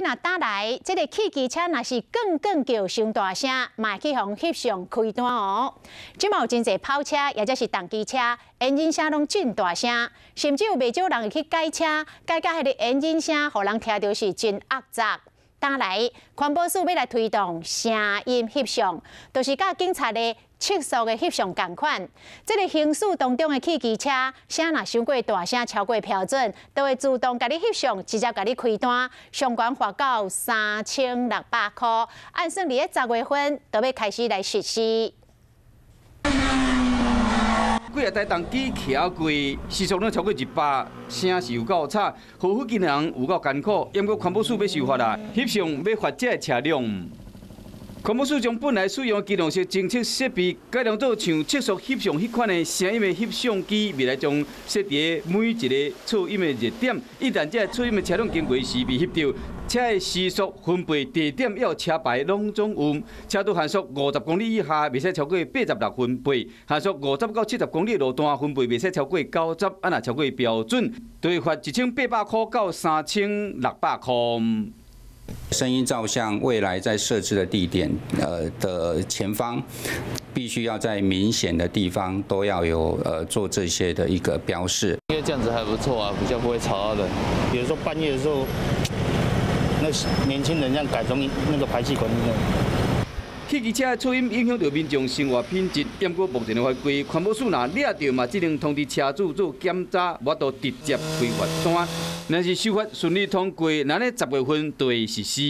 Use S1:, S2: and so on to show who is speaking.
S1: 若打來，這个汽機車若是更更叫傷大聲，嘛會去予翕相開單哦。這馬有真濟跑車，抑者是重機車，引擎聲攏真大聲，甚至有袂少人會去改車，改甲彼个引擎聲，予人聽著是真齷齪。打來，環保署欲來推動聲音翕相，就是佮警察的測速的翕相仝款。這个行駛當中的汽機車聲若傷過大聲，超過標準，就會自動共你翕相，直接共你開單，上懸罰到3600箍。按算佇咧10月份，就欲開始來實施。
S2: 幾若台重機騎過，時速攏超過100，聲是有夠吵，予附近的人有夠艱苦。毋過環保署欲修法啦，翕相欲罰這个車輛。環保署將本來使用機動式偵測設備改良做像測速翕相彼款的聲音的翕相機，未來將設佇每一个噪音的熱點。一旦這个噪音的車輛經過時被翕著，車的時速、分貝、地點抑有車牌攏總有。車隊限速50公里以下，袂使超過86分貝；限速50到70公里的路段，分貝袂使超過90，啊若超過標準，就會罰1800箍到3600箍。
S3: 聲音照相未來在設置的地點，的前方，必須要在明顯的地方都要有做這些的一個標示。
S4: 因為這樣子還不錯啊，比較不會吵到人。
S5: 比如說半夜的時候，那年輕人這樣改裝那個排氣管。
S2: 汽機車的噪音影響著民眾生活品質，毋過目前的法規，環保署若掠著嘛，只能通知車主做檢查，無法度直接開罰單。若是修法順利通過，咱咧10月份就會實施。